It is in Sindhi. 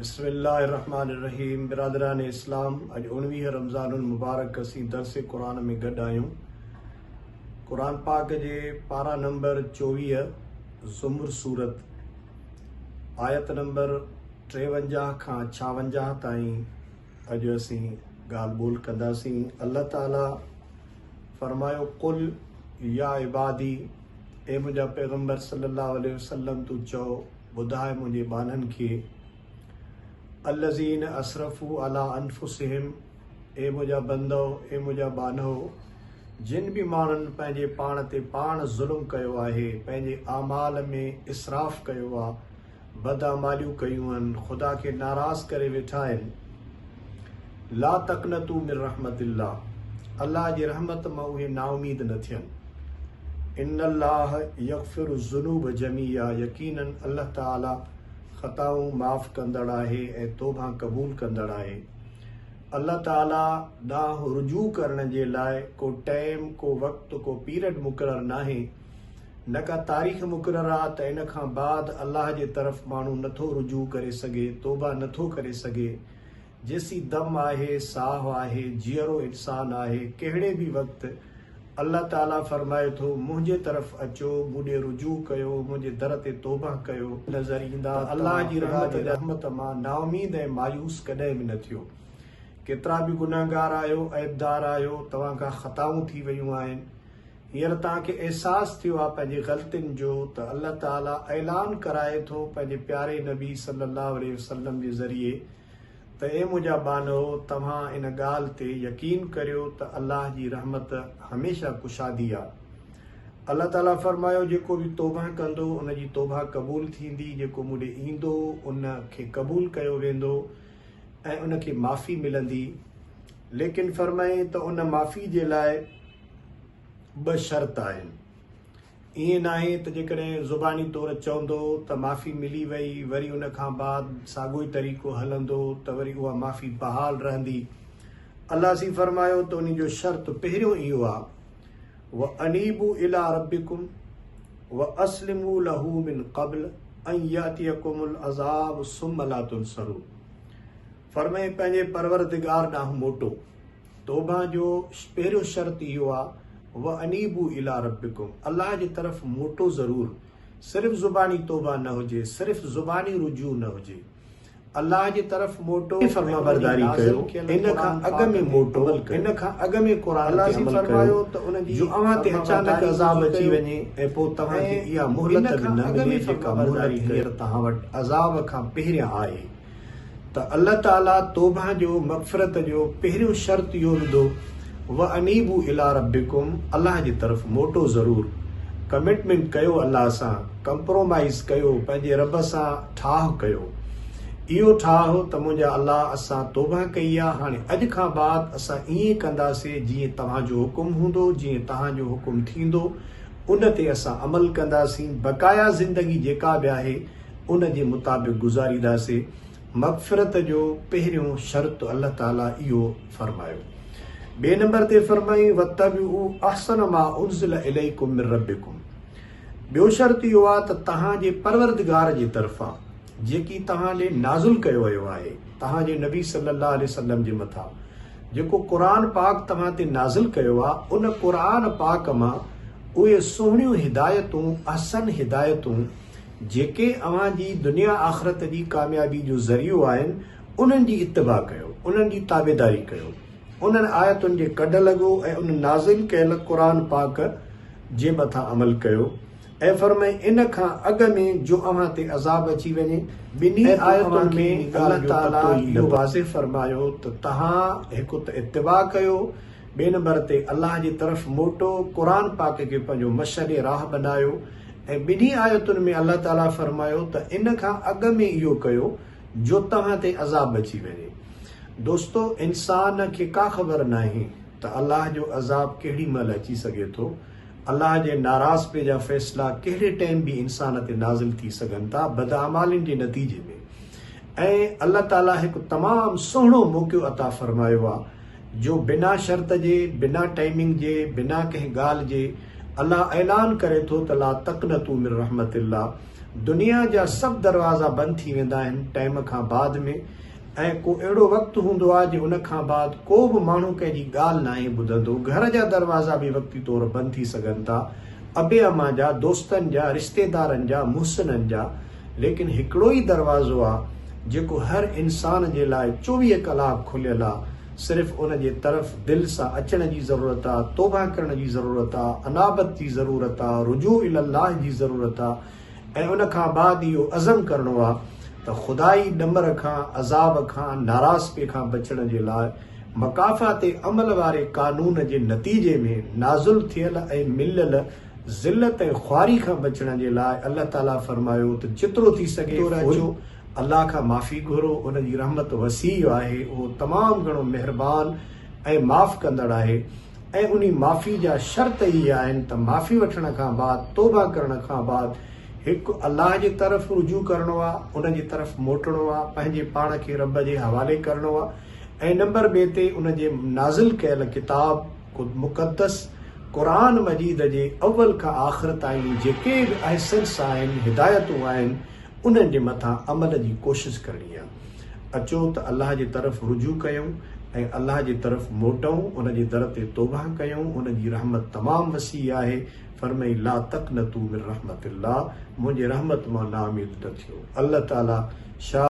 بسم الله الرحمٰن الرحيم برادران اسلام اڄ 19 رمضان المبارڪ اسين درس قرآن ۾ گڏ آهيون قرآن پاڪ جي پارا نمبر 24 زمر سورت آيت نمبر 53 کان 56 تائين اڄ اسين ڳالهه ٻولهه ڪنداسين الله تعالي فرمايو قل يا عبادي اي منهنجا پيغمبر صلي الله عليه وسلم تون چئو ٻڌاء منهنجي ٻانهن کي، الذين اسرفوا علي انفسهم اي منهنجا بندؤ، اي منهنجا ٻانهؤ، جن به ماڻهن پنهنجي پاڻ تي پاڻ ظلم ڪيو آهي، پنهنجي اعمال ۾ اسراف ڪيو آ، بداعماليون ڪيون آهن، خدا کي ناراض ڪري ويٺا آهن، لا تقنطوا من رحمت الله الله جي رحمت مان اهي نااميد نه ٿين. ان الله يغفر الذنوب جميعا يقيناً الله تعالي خطائون معاف ڪندڙ آهي ۽ توبه قبول ڪندڙ آهي. الله تعالي ڏانهن رجوع ڪرڻ جي لاء ڪو ٽائيم، ڪو وقت، ڪو پيرڊ مقرر ناهي، نه ڪا تاريخ مقرر آ ته ان کان بعد الله جي طرف ماڻهو نٿو رجوع ڪري سگهي، توبه نٿو ڪري سگهي. جيسين دم آهي، ساهه آهي، جيئرو انسان آهي، ڪهڙي به وقت الله تعاليٰ فرمائي ٿو، منهنجي طرف اچو، مون ڏي رجوع ڪيو، منهنجي در تي توبه ڪيو. نظر ايندا ته الله جي رحمت جا رحمت مان نااميد ۽ مايوس ڪڏهن به نه ٿيو. ڪيترا به گنهگار آهيو، عيبدار آهيو، توهان کان خطائون ٿي ويون آهن، هينئر توهان کي احساس ٿيو آهي پنهنجي غلطين جو ته الله تعاليٰ اعلان ڪرائي ٿو پنهنجي پياري نبي صلّي الله عليه وسلّم جي ذريعي ته اي منهنجا ٻانهو! توهان ان ڳالهه تي يقين ڪريو ته الله جي رحمت هميشه ڪشادي آ. الله تعاليٰ فرمايو، جيڪو به توبه ڪندو ان جي توبه قبول ٿيندي، جيڪو مون ڏي ايندو ان کي قبول ڪيو ويندو ۽ ان کي معافي ملندي. ليڪن فرمائين ته ان معافي جي لاء ٻه شرط آهن. ائين ناهي ته جيڪڏهن زباني طور چوندو ته معافي ملي وئي وري ان کان بعد ساڳو ئي طريقو هلندو ته وري اها معافي بحال رهندي. الله سين فرمايو ته انهي جو شرط پهريون اهو آ، وانيبوا الي ربڪم واسلموا له من قبل ان ياتيڪم العذاب ثم لا تنصرون فرمائين پنهنجي پروردگار ڏانهن موٽو. توبه جو پهريون شرط اهو آ، وانيبوا الي ربڪم، الله جي طرف موٽو ضرور، صرف زباني توبه نه هجي، صرف زباني رجوع نه هجي، الله جي طرف موٽو ۽ فرمانبرداري ڪيو، ان کان اڳ ۾ موٽو، ان کان اڳ ۾ قرآن تي عمل ڪيو، جو اوهان تي اچانڪ عذاب اچي وڃي ۽ پوء توهان کي اها مهلت به نه ملي جيڪا مهلت هينئر توهان وٽ عذاب کان پهريان آهي. ته الله تعاليٰ توبه جو، مغفرت جو، پهريون شرط اهو وڌو، وانيبوا الي ربڪم الله جي طرف موٽو ضرور، ڪمٽمينٽ ڪيو الله سان، ڪمپرومائيز ڪيو، پنهنجي رب سان ٺاهه ڪيو. اهو ٺاهه ته منهنجا الله اسان توبه ڪئي آ، هاڻي اڄ کان بعد اسان ائين ڪنداسي جيئن توهان جو حڪم هوندو، جيئن توهان جو حڪم ٿيندو ان تي اسان عمل ڪنداسين، بقايا زندگي جيڪا به آهي ان جي مطابق گذارينداسي، مغفرت جو پهريون شرط الله تعالي اهو فرمايو. ٻئي نمبر تي فرمائين واتبعوا احسن ما انزل اليڪم من ربڪم ٻيو شرط اهو آهي ته توهان جي پروردگار جي طرفان جيڪي توهان ڏي نازل ڪيو ويو آهي توهان جي نبي صلي الله عليه وسلم جي مٿان جيڪو قرآن پاڪ توهان تي نازل ڪيو آهي ان قرآن پاڪ مان اهي سهڻيون هدايتون احسن هدايتون جيڪي اوهان جي دنيا آخرت جي ڪاميابي جو ذريعو آهن، انهن جي اتباع ڪيو، انهن جي تابعداري ڪيو، انهن آيتن جي ڪڍ لڳو ۽ ان نازل ڪيل قرآن پاڪ جي مٿان عمل ڪيو ۽ فرمائين ان کان اڳ ۾ جو اوهان تي عذاب اچي وڃي. ٻنهي آيتن ۾ الله تعاليٰ اهو واضح فرمايو ته توهان هڪ ته اتباع ڪيو، ٻئي نمبر تي الله جي طرف موٽو، قرآن پاڪ کي پنهنجو مشعل راهه بنايو ۽ ٻنهي آيتن ۾ الله تعاليٰ فرمايو ته ان کان اڳ ۾ اهو ڪيو جو توهان تي عذاب اچي وڃي. دوستو انسان کي ڪا خبر ناهي ته الله جو عذاب ڪهڙي مهل اچي سگهي ٿو، الله جي ناراضپي جا فيصلا ڪهڙي ٽائيم به انسان تي نازل ٿي سگهن ٿا بداعمالين جي نتيجي ۾ ۽ الله تعاليٰ هڪ تمام سهڻو موقعو عطا فرمايو آهي جو بنا شرط جي، بنا ٽائمنگ جي، بنا ڪنهن ڳالهه جي الله اعلان ڪري ٿو ته لا تقنطوا من رحمت الله دنيا جا سڀ دروازا بند ٿي ويندا آهن ٽائيم کان بعد ۾ ۽ ڪو اهڙو وقت هوندو آهي جي ان کان بعد ڪو به ماڻهو ڪنهن جي ڳالهه ناهي ٻڌندو، گهر جا دروازا به وقتي طور بند ٿي سگهن ٿا، ابي امان جا، دوستن جا، رشتيدارن جا، محسنن جا، ليڪن هڪڙو ئي دروازو آ جيڪو هر انسان جي لاء 24 ڪلاڪ کليل آ، صرف ان جي طرف دل سان اچڻ جي ضرورت آ، توبه ڪرڻ جي ضرورت آ، انابت جي ضرورت آ، رجوع الي الله جي ضرورت آ ۽ ان کان بعد اهو عزم ڪرڻو آ ته خدائي ڏمر کان، عذاب کان، ناراضپي کان بچڻ جي لاء مڪافات عمل واري قانون جي نتيجي ۾ نازل ٿيل ۽ مليل ذلت ۽ خواري کان بچڻ جي لاء الله تعالي فرمايو ته جيترو ٿي سگهي فوري الله کان معافي گهرو، ان جي رحمت وسيع آهي، اهو تمام گهڻو مهربان ۽ معاف ڪندڙ آهي ۽ انهي معافي جا شرط اهي آهن ته معافي وٺڻ کان بعد توبه ڪرڻ کان بعد هڪ الله جي طرف رجوع ڪرڻو آ، ان جي طرف موٽڻو آ، پنهنجي پاڻ کي رب جي حوالي ڪرڻو آ ۽ نمبر ٻئي تي ان جي نازل ڪيل ڪتاب مقدس قرآن مجيد جي اول کان آخر تائين جيڪي به احسنس آهن، هدايتون آهن، انهن جي مٿان عمل جي ڪوشش ڪرڻي آهي. اچو ته الله جي طرف رجوع ڪيون ۽ الله جي طرف موٽون، ان جي در تي توبه ڪيون، ان جي رحمت تمام وسيع آهي، فرمائي لا تقنطوا من رحمت الله منهنجي رحمت مان نااميد نه ٿيو. الله تعالي شا.